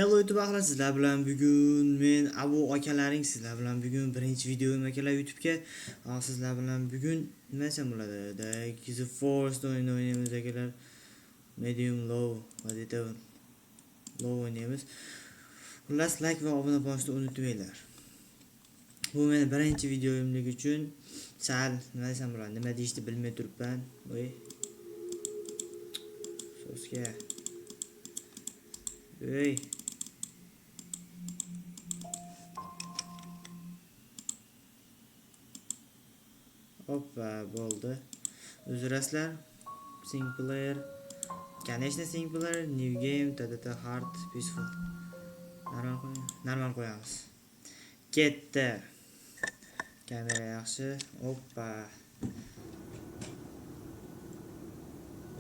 Hello YouTube ahli, sizlar bilan bugun men Abu akalaring, sizlar bilan bugun birinchi videom akalar YouTube'ga. Sizlar bilan bugun nima desam bo'ladi? The Forest o'yinini o'ynaymiz akalar. Medium low vaziyatda low o'ynaymiz. Xullas, like va obuna bo'lishni unutmanglar. Bu meni birinchi videoyimligi uchun sal nima desam bo'ladi, nima deyishni bilmay turibman. Voy. So'zga. Ey. Hoppa, bo'ldi. Uzrasizlar. Single player. Конечно, single player, new game, ttt hard, peaceful. Normal qo'yamiz. Normal qo'yamiz. Ketdi. Kamera yaxshi. Hoppa.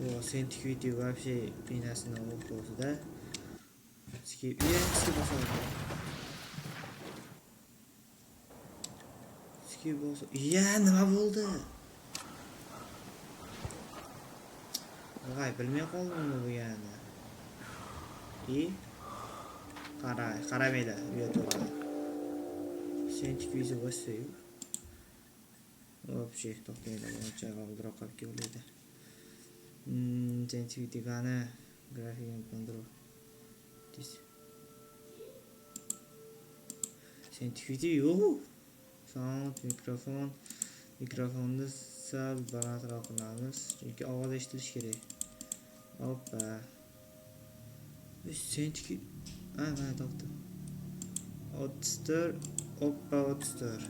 O, sensitivity вообще binasini o'quvsida. Skip, skip bosadi. Skip bosa. Ya, nima bo'ldi? Voy, bilmay qoldim nima bo'lganini. I qara, qaramanglar, uyat bo'ladi. Sensitivity bossa-yu. Вообще, to'xtanglar, buncha oldinroq qilib keldi. Sensitivity qani? Grafik control. Sensitivity yo'q. Sound, mikrofon. Mikrofonni sal balandroq qilamiz, chunki ovoz eshitilishi kerak. Hoppa. Sensitivity. Ha, mana topdim. 34, hoppa 34.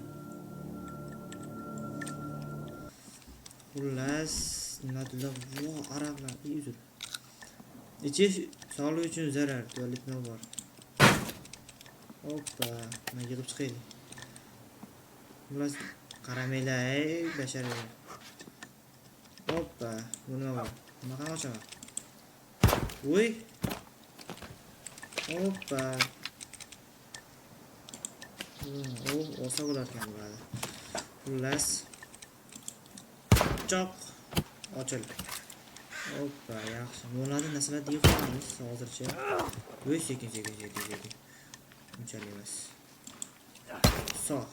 Xullas, nimadirlar, vo, arablar, uzr. Ichish sog'lik uchun zarar, tualet nima bor? Hoppa, mana yig'ib chiqaylik. Xullas, qaramanglar, ey basharlar. Hoppa, bu nima bor? Nima qanaqa ochaman? Voy. Hoppa. O, olsa bo'lar ekan bo'ladi. Xullas, pichoq ochil. Hoppa, yaxshi. Bo'ladi, narsalarni yig'ib qo'yamiz hozircha. Voy, sekin, sekin, sekin, sekin. Unchalik emas. Sog'.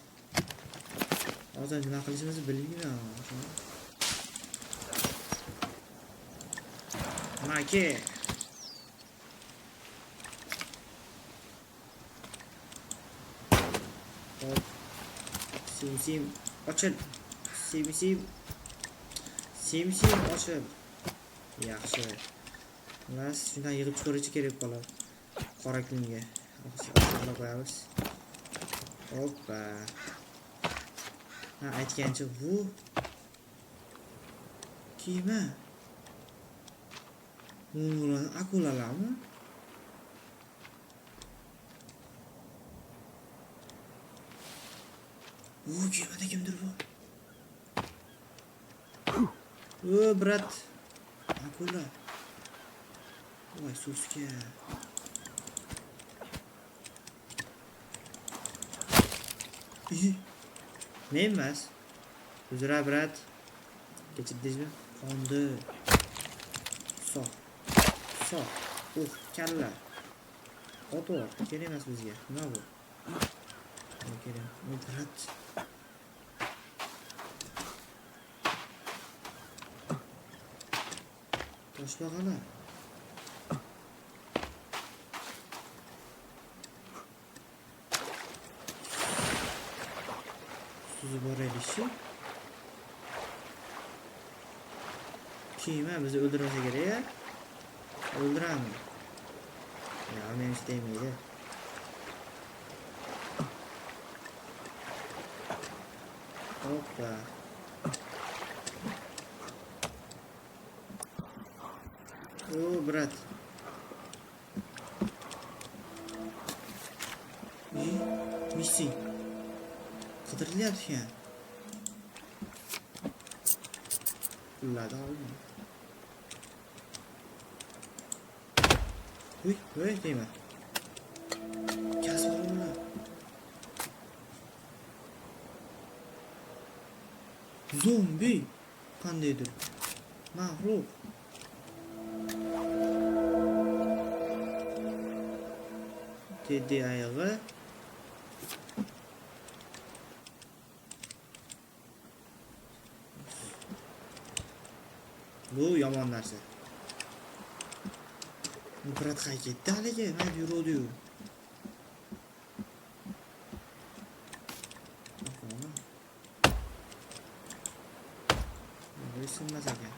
Hozir nima qilishimizni bilmayman. Maki. Hop. Sim sim ochil. Sim sim. Sim sim ochil. Yaxshi. Xullas, shundan yig'ib chiqarishi kerak qoladi. Qora kunga. Oxirida qo'yamiz. Hoppa. Ha, aytgancha bu kema. Bu akulalarmi? Bu kemada kimdir bor. O, brat. Akula. Voy, so'ska. Men emas. Uzr, brat. Kechirdingizmi? Qondi. Sog'. Sog'. Uh, kalla. Otor, kerak emas bizga. Nima bu? Nima kerak? O, brat. Toshbaqalar. Suzib boraylikchi. Kema bizni o'ldirmasa kerak-a? O'ldiradimi? Ya, men hech tegmaydi. Hoppa. O, brat. Missing. Qidirilyapti ekan. Pullarni oldim. Uy, voy deyman. Kasb ular. Zombi qandaydir. Maxluq. Teddy ayig'i. Bu yomon narsa. Brat qayerga ketdi haligi? Mana yuruvdi-yu. Bu sinmas ekan.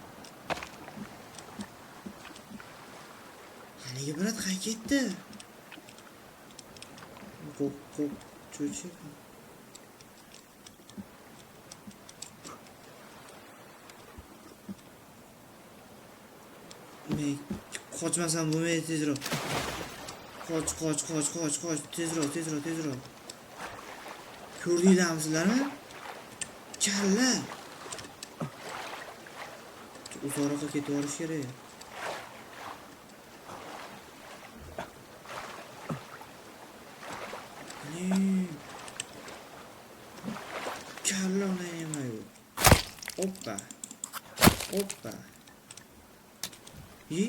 Haligi brat qayerga ketdi? Qo'rq cho'chib. Men qochmasam bo'lmaydi tezroq. Qoch, qoch, qoch, qoch, qoch, tezroq, tezroq, tezroq. Ko'rdinglarmi sizlarmi? Kalla. Uzoqroqqa ketib yuborish kerak. Kalla nima? Oppa. Oppa. И?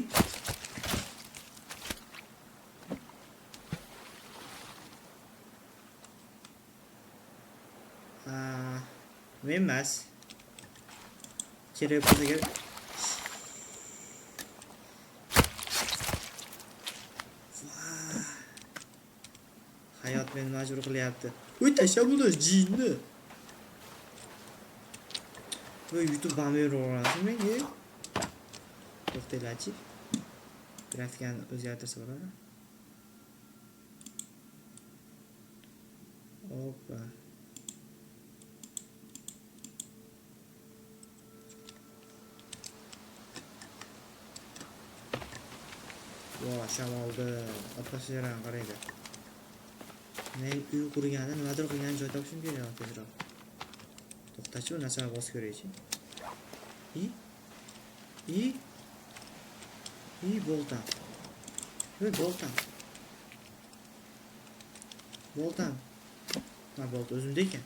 Men emas. Kerak bo'lsa kerak. Hayot meni majbur qilyapti. Uy, tashlab buni jinni. Voy, YouTube ban beraverasizmi menga? To'xtanglarchi. Grafikani o'zgartirsa bo'ladi. Oppa. Vo, shamolni atmosferani qaranglar. Men uy qurganda nimadir qilgan joy topishim kerak tezroq. To'xtachi, bu narsani bosib ko'raychi. I? I? I boltam. Voy, boltam. Boltam. Ha, bolta o'zimda ekan.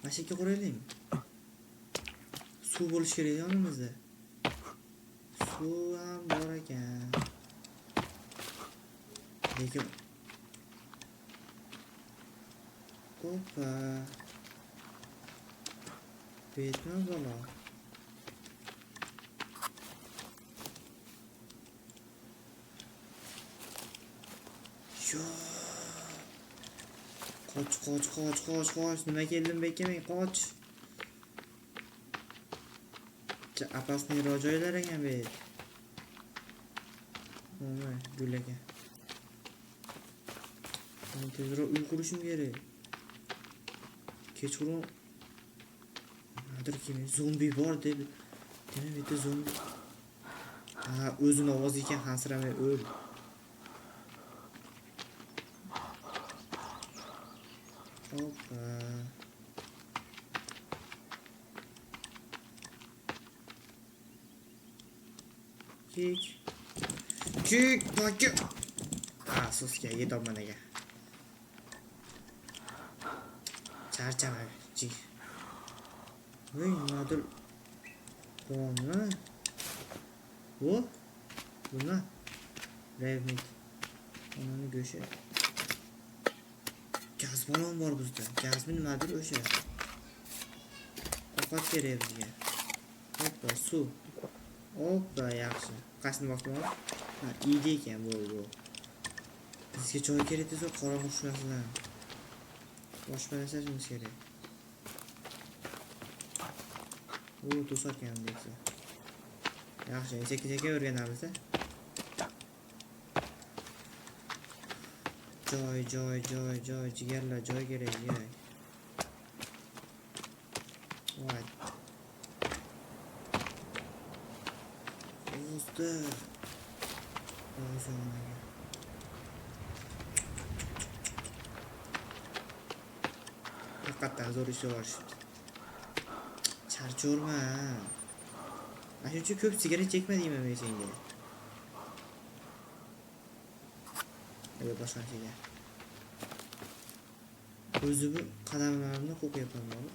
Mana shu yerga quraylikmi? Suv bo'lishi kerak yonimizda. Suv ham bor ekan. Lekin Opa. Betma balo. Yo. Qoch, qoch, qoch, qoch, qoch. Nima keldim bu yerga men? Qoch. Apasniroq joylar ekan bu yer. Nima, gul ekan. Men tezroq uy qurishim kerak. Kechqurun nimadir kelmaydi. Zombi bor deb. Demak, bu yerda zombi. Ha, o'zini ovozi ekan, hansiramay o'l. Hoppa. Kik. Kik, baka. Ha, so'sga yetolman ekan. Charchama, chik. Voy, nimadir bormi? Bu? Nima? Revmit. Onani go'shi. Gaz balon bor bizda. Gazmi nimadir o'sha. Ovqat kerak bizga. Hoppa, suv. Hoppa, yaxshi. Qaysini bosdim? Ha, iydi ekan bu. Bizga joy kerak desa qorong'u tushmasidan. Boshpana yasashimiz kerak. U to'sarkan desa. Yaxshi, sekin-sekin o'rganamiz-da. Joy, joy, joy, joy, jigarlar, joy kerak, joy. Voy. O'zda. O'zimga. Haqiqatdan zo'r ish yorishibdi. Charchaverma. Mana shuning uchun ko'p sigaret chekma deyman men senga. Yo'q, boshqa narsaga. O'zimni qadamlarimni qo'rqyapman bor.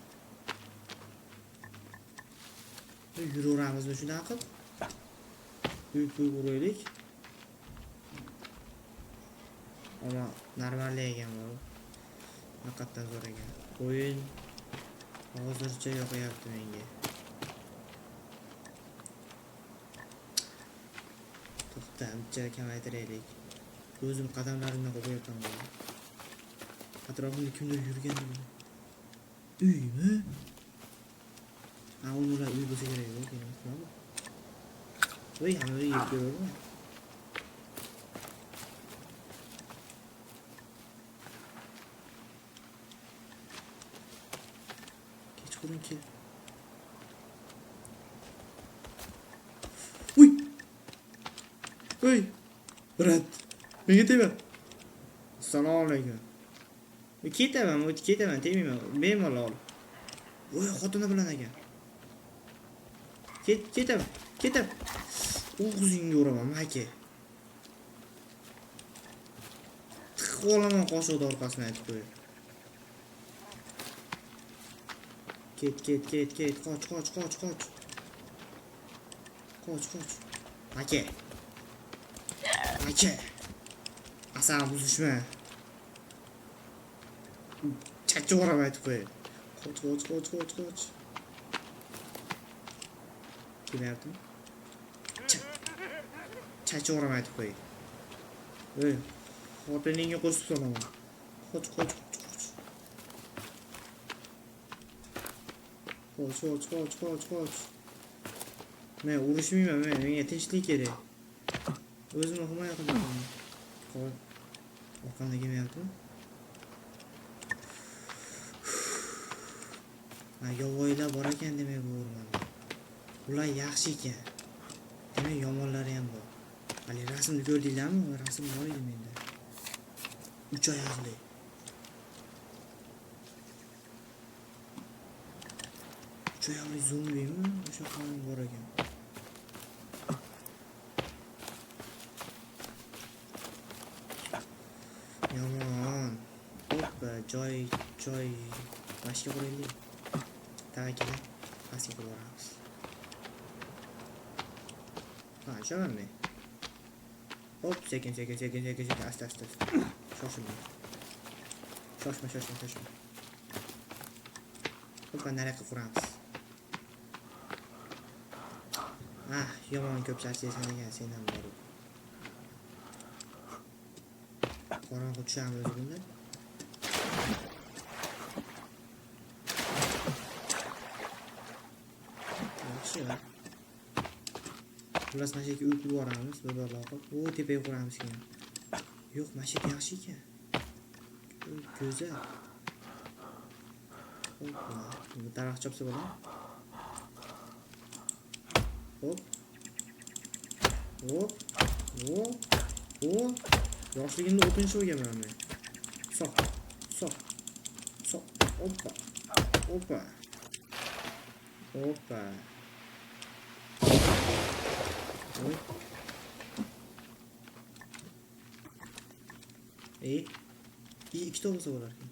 Yuraveramizmi shunaqa qilib? Uy uraylik. Ama normalli ekan bu. Haqiqatdan zo'r ekan. O'yin hozircha yoqyapti menga. To'xta, ancha kamaytiraylik. O'zim qadamlarimdan qo'rqyapman bu. Atrofimda kimdir yurganda buni. Uymi? Ha, ular uy bo'lsa kerak, nima bu? Voy, hamma yeb ko'raverma. Kechqurun kel. Uy! Uy! Brat, menga tegma. Assalomu alaykum. Ketaman, o'tib ketaman, tegmayman. Bemalol. Voy, xotini bilan ekan. Ketaman, ketaman. O'g'zingga uraman, aka. Tiqib olaman qoshiqni orqasini aytib qo'yib. Ket, ket, ket, ket, qoch, qoch, qoch, qoch. Qoch, qoch. Aka. Aka. Asab buzishma. Chachib uraman aytib qo'yay. Qoch, qoch, qoch, qoch, qoch. Kelyaptimi? Chachib uraman aytib qo'yay. Ey, xotiningga qo'shib solaman. Qoch, qoch, qoch, qoch. Qoch, qoch, qoch, qoch, qoch. Men urushmayman, menga tinchlik kerak. O'zimni himoya qilaman. Qo'y. Orqamda kelmayaptimi? Ha, yovvoyilar bor ekan demak bu o'rmonda. Ular yaxshi ekan. Demak yomonlari ham bor. Hali rasmni ko'rdinglarmi? Rasm bor edi menda. 3 oyoqli. 3 oyoqli zombimi? O'sha qanday bor ekan. Yomon. Hoppa, joy boshqa quraylik. Tavakkala pastga qo'yib yuboramiz. Ha, tushaman men. Hop, sekin, sekin, sekin, sekin, sekin, asta, asta, asta. Shoshilma. Shoshma, shoshma, shoshma. Hoppa, nariyoqqa quramiz. Ah, yomon ko'p charchaysan ekan, sen ham borib. Qorong'i tushamiz bundan. Yaxshi. Xullas, mana shu yerga uy qurib yuboramiz, bir balo qilib. O, tepaga quramiz keyin. Yo'q, mana shu yer yaxshi ekan. Go'zal. Hoppa, bu daraxt chopsa bo'ladi. Hop. Hop. Hop. Hop. Yoshligimda o'tinchi bo'lganman men. Soq. Soq. Soq. Hoppa. Hoppa. Hoppa. Oy. Ikkita bo'lsa bo'lar ekan.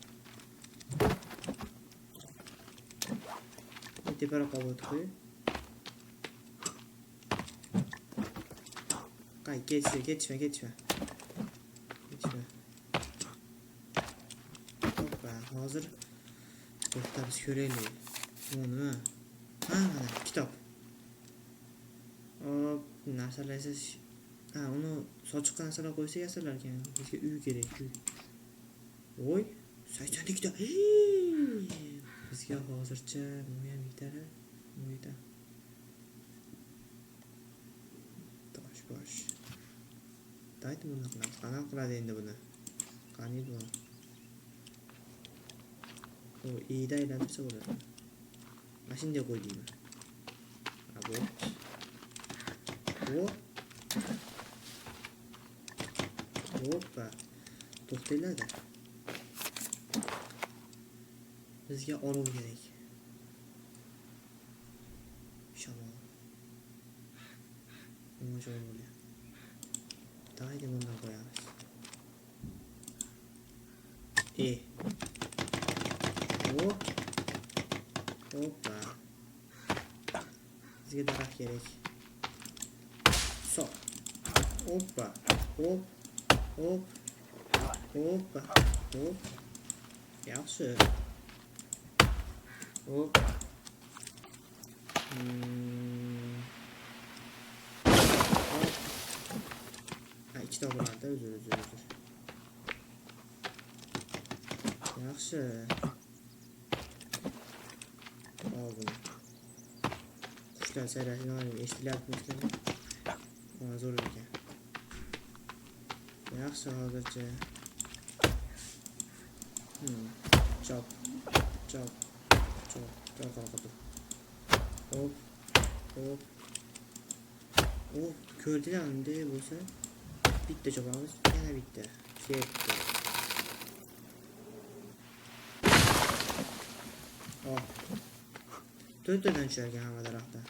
Teparoqqa olib o'tib qo'y. Qay, ketishma, ketishma, ketishma. Ketishma. Hoppa, hozir to'xta, biz ko'raylik. Bu nima? Ha, mana kitob. Hop, narsalar esa ha, uni sochiqqa narsalar qo'ysak yasalar ekan. Bizga uy kerak, uy. Voy, 82 ta. Bizga hozircha bu ham yetadi, bu yetadi. Tosh bosh. Daydi buni qilamiz. Qanaqa qiladi endi buni? Qani bu? O, iyda aylantirsa bo'ladi. Mana shunday qo'y deyman. Ha, bu. Bu. Hoppa. To'xtanglar-da. Bizga olov kerak. Shamol. Nima joy bo'lyapti? Давайте bundan qo'yamiz. Hop. Hoppa. Bizga daraxt kerak. Sok. Hoppa. Hop. Hop. Hoppa. Hop. Yaxshi. Hop. Hop. Ha, ikkita bo'ladi, uzr, uzr, uzr. Yaxshi. Ol buni. Qushlar sayrashini eshitilyaptimi sizlarga? Zo'r ekan. Yaxshi hozircha. Chop. Chop. Chop. Chop orqada. Hop. Hop. Hop, ko'rdinglar bunday bo'lsa bitta chopamiz, yana bitta. Ketdi. Oh. To'rttadan tushar ekan hamma daraxtdan.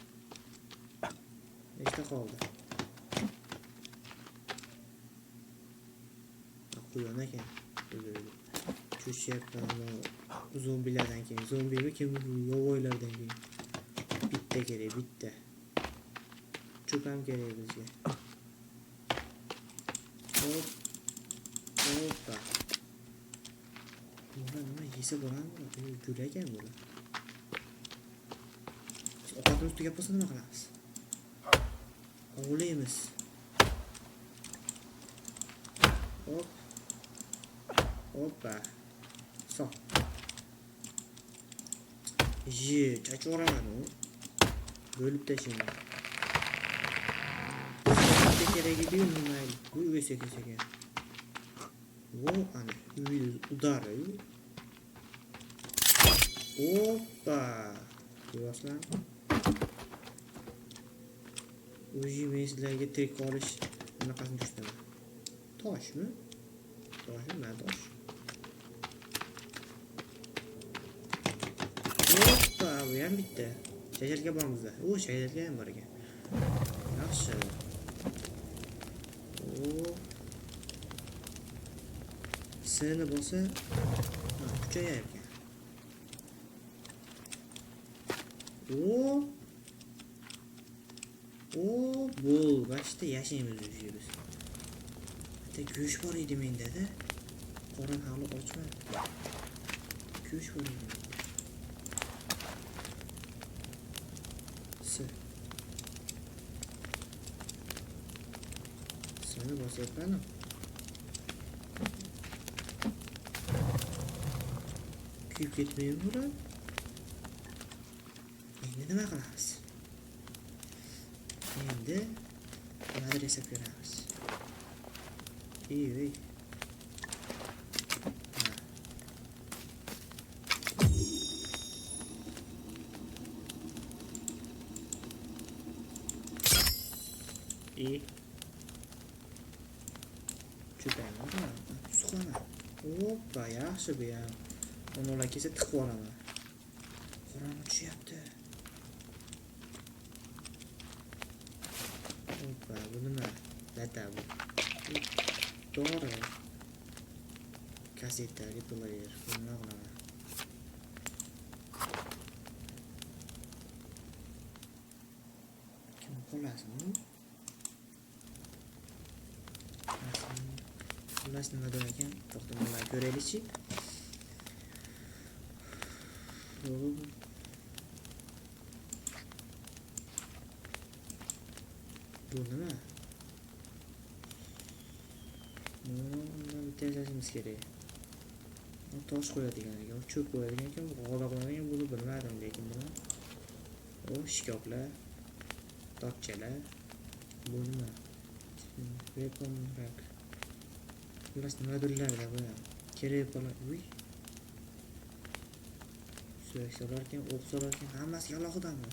Nechta qoldi? Quyon ekan. Cho'chiyapman zombilardan keyin. Zombimi kim? Yovvoylardan keyin. Bitta kerak, bitta. Cho'p ham kerak bizga. Hop. Hoppa. Bular nima yesa bo'ladimi? Gul ekan bular. Ovqatimiz tugab qolsa nima qilamiz? Ovlaymiz. Hop. Hoppa. Sol. Ye, chachib yuboraman u. Bo'lib tashlayman. Bitta kerak edi-yu, mayli. Uy, sekin sekin. Vo, ana, uy udari. Hoppa. Ko'ryapsizlarmi? O'zi men sizlarga tirik qolish bunaqasini ko'rsataman. Toshmi? Toshmi? Nima tosh? Hoppa, bu ham bitta. Shajarga bormizda. U shajarga ham bor ekan. Yaxshi. O. Sini bo'lsa, kuchayar ekan. O. O, bo'l, mana yashaymiz o'sha biz. Bitta go'sht bor edi menda-da. Qorin hali ochmadi. Go'sht bor edi menda. S. Sini bosyapman. Kuyib ketmaymi bular? Endi nima qilamiz? Endi nimadir yasab ko'ramiz. Ey, ey. E. Cho'paymi? Suqaman. Hoppa, yaxshi bu ham. Uni ular kelsa tiqib olaman. Qorong'i tushyapti. Hoppa, bu nima? Lata bu. To'g'ri. Kaseta, replayer. Buni nima qilaman? Kim qo'llasin? Xullas nimadir ekan? To'xta, bularni ko'raylikchi. Bu nima? Bundan bitta yasashimiz kerak. Tosh qo'yadigan ekan, cho'p qo'yadigan ekan, g'ola qo'yadigan, buni bilmadim lekin buni. O, shkaflar, tokchalar. Bu nima? Weapon rack. Xullas nimadirlar bu ham. Kerak bo'lar. Uy. Suyak solar ekan, o'q solar ekan, hammasi alohidami?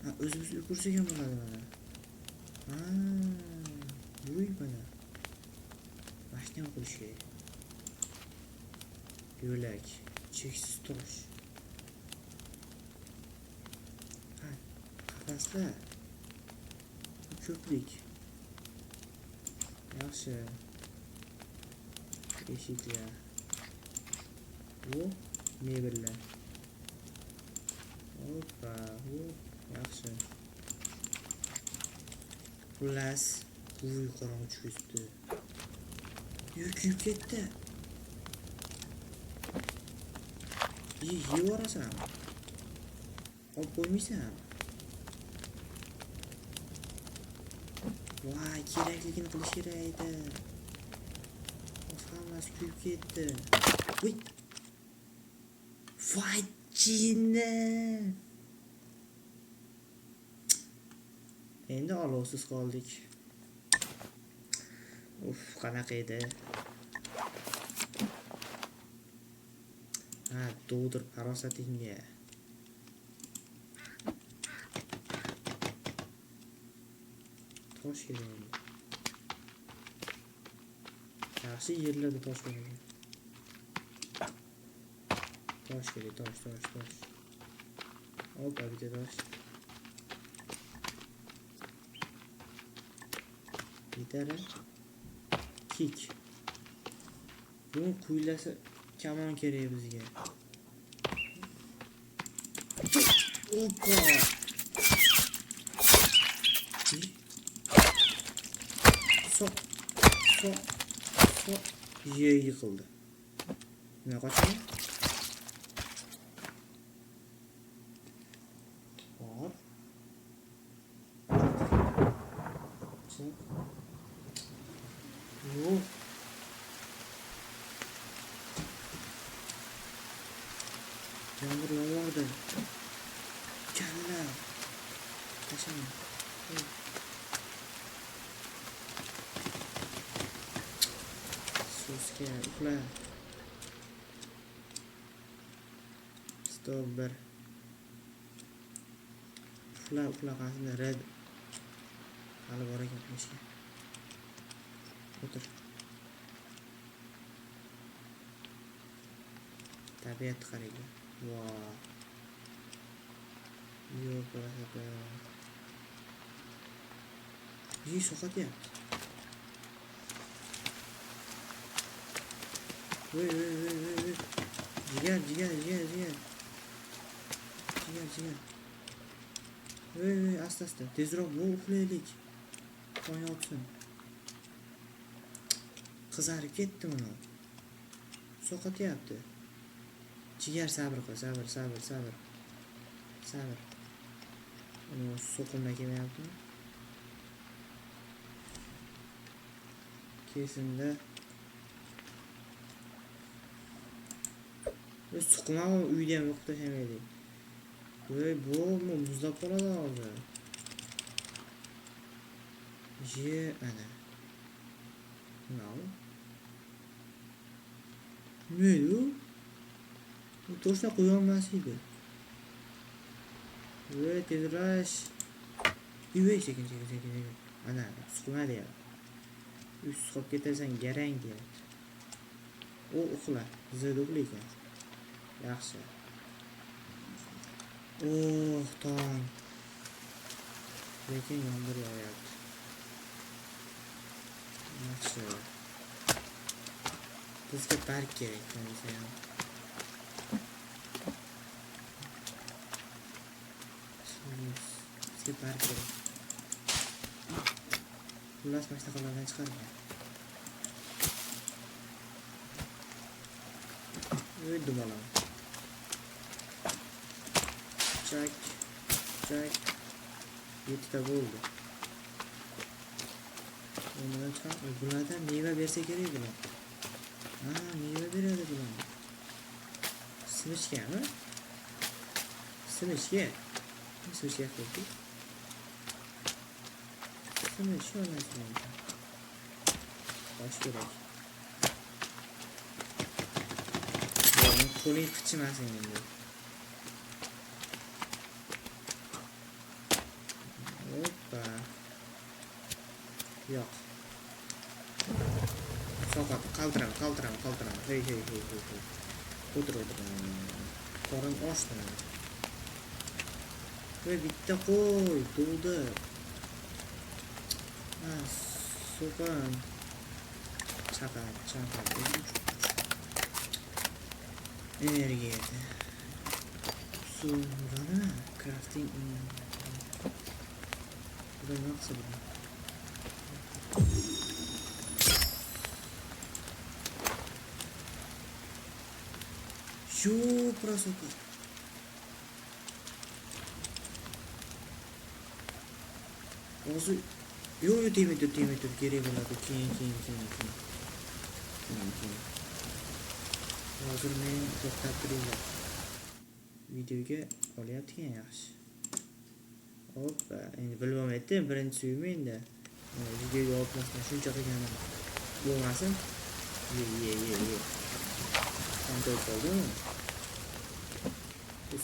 Ha, o'zimiz uy qursak ham bo'ladi mana. Ha, uy mana. Mashina ham qurish kerak. Yo'lak, cheksiz tosh. Ha, qafaslar. Ko'prik. Yaxshi. Eshiklar. Bu Mebellar. Hoppa, yaxshi. Xullas, uy qorong'i tushib ketdi. Kuyib ketdi. Yeyorasan. Olib qo'ymaysan. Voy, kerakligini qilish kerak edi. Hammasi kuyib ketdi. Voy. Voy, jinni. Endi olovsiz qoldik. Uf, qanaqa edi? Ha, dovdir farosatingga. Tosh kerak endi. Yaxshi yerlarda tosh bor ekan. Tosh kerak, tosh, tosh, tosh. Hoppa, bitta tosh. Yetar. Kik. Buni quylasa kamon kerak bizga. Hoppa. Soq, soq, soq. Ye yiqildi. Nima qochadi? Bor. Chiq. Yo'q. Yomg'ir yog'di. Kalla. Tashlama. So'sga uxla. Stop 1. Uxla, uxla, qasida red. Hali bor ekan qilishga. O'tir. Tabiat qaranglar. Voh. Yo'q, parasata. Yi, sovqotyapti. Voy, voy, voy, voy, voy. Jigar, jigar, jigar, jigar. Jigar, jigar. Voy, voy, asta, asta. Tezroq bu uxlaylik. Tong otsin. Qizarib ketdi mana. Sovqotyapti. Jigar, sabr qil, sabr, sabr, sabr. Sabr. Uni so'qimla kelmayaptimi? Kesinda. Biz suqma uyda ham yo'q tashlamaylik. Voy, bu muzlab qoladi hozir. Ye, ana. Nima u? Nima u? Bu to'shna qo'yolmas edi. Voy, tezroq. Voy, sekin, sekin, sekin, sekin. Ana, suqma deyapti. Uy suqib ketasan, garang deyapti. U uxla, zid uxla ekan. Yaxshi. Oh, tong. Lekin yomg'ir yog'yapti. Yaxshi. Bizga barg kerak, desa ham. Bizga barg kerak. Xullas, mana shunaqalardan chiqargan. Voy, dumaloq. Chak, chak. 7 ta bo'ldi. Undan chiqar. Bulardan meva bersa kerak bular. Ha, meva beradi bular. Simichgami? Simichga. Simichga qo'ydik. Simichga olmasdan. Tosh kerak. Qo'ling qichimasin endi. Hoppa. Yo'q. Sovqotib, qaltirama, qaltirama, qaltirama. Hey, hey, hey, hey, hey. O'tir, o'tir. Qorin ochdi. Voy, bitta qo'y, to'ldi. Ha, so'qim. Chaqar, chaqar. Energiya. Suv nima? Crafting. Bu nima qilsa bo'ladi? Shu красота. Hozir yo'q, yo'q, tegmay tur, tegmay tur, kerak bo'ladi. Keyin, keyin, keyin, keyin. Keyin, keyin. Hozir men to'xtab turinglar. Videoga olyapti ekan, yaxshi. Hoppa, endi bilib olmaydi, birinchi suyim endi. Videoga olmasdan shuncha qilganim bo'lmasin. Ye, ye, ye, ye. Qanday qoldimi?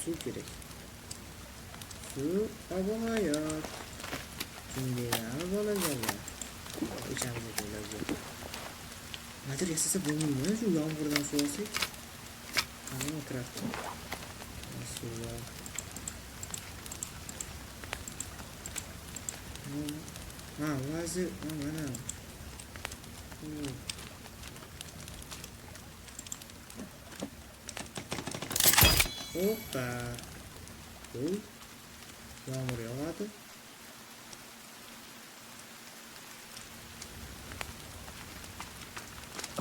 Suv kerak. Suv ob-hayot. Shundaymi bolajonlar? Ichamiz ekanlar. Nimadir yasasa bo'lmaydimi shu yomg'irdan suv olsak? Qani craft. Suv. Ha, vazi, mana. Hoppa. Bu yomg'ir yog'adi.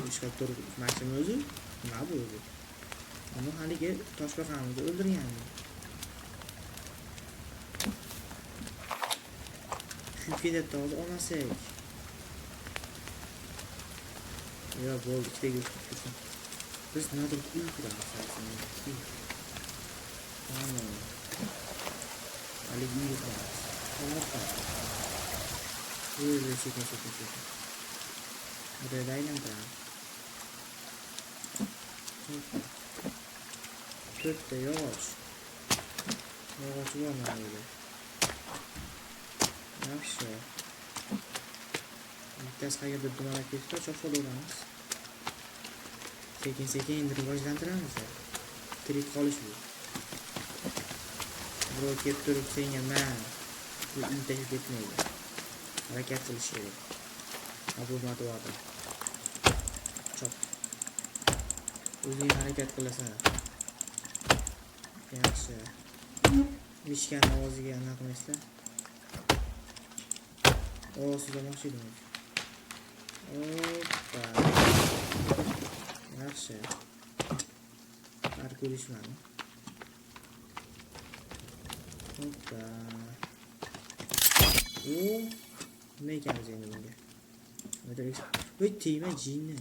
Ishlab turib mashina o'zi nima bu o'zi? Ammo haligi toshbaqamizni o'ldirganmi? Kuyib ketadi hozir olmasak. Yo'q, bo'ldi, ikkita go'sht tursin. Biz nimadir uy quramiz hozir. Uy. Tamam. Haligi uy quramiz. Hoppa. Uy, sekin, sekin, sekin. Buraya aylantiramiz. To'rtta yog'och. Yog'och bor mana bu yerda. Yaxshi. Bittasi qayerda dumalab ketdi, chopib olaveramiz. Sekin-sekin endi rivojlantiramiz. Tirik qolish bu. Birov kelib turib senga man bu uy tashlab ketmaydi. Harakat qilish kerak. Abu matuvadi. Chop. O'zing harakat qilasan. Yaxshi. Mishkan ovoziga anaqa qilmaysizlar. Ovoz olmoqchi edim. Hoppa. Yaxshi. Har ko'rishmadi. Hoppa. O, nima ekanmiz endi bunga? Voy, tegma jinni.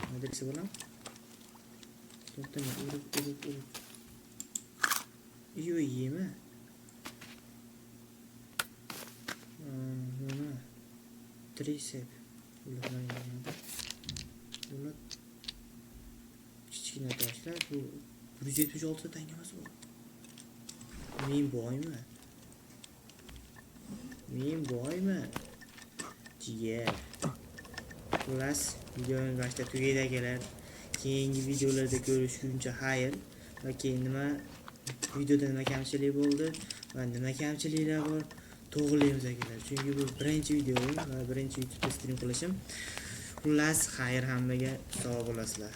Nimadir qilsa bo'ladimi? To'xta, men urib, urib, urib. Yo'q, yema. Nima? Trisep. Bular kichkina toshlar. Bu 176 ta tangamasi bor. Men boymi? Men boymi? Jigar. Xullas, videomiz boshda tugaydi akalar. Keyingi videolarda ko'rishguncha xayr. Va keyin nima videoda nima kamchilik bo'ldi va nima kamchiliklar bor to'g'rilaymiz akalar. Chunki bu birinchi videom va birinchi YouTube'da stream qilishim. Xullas, xayr hammaga, sog' bo'lasizlar.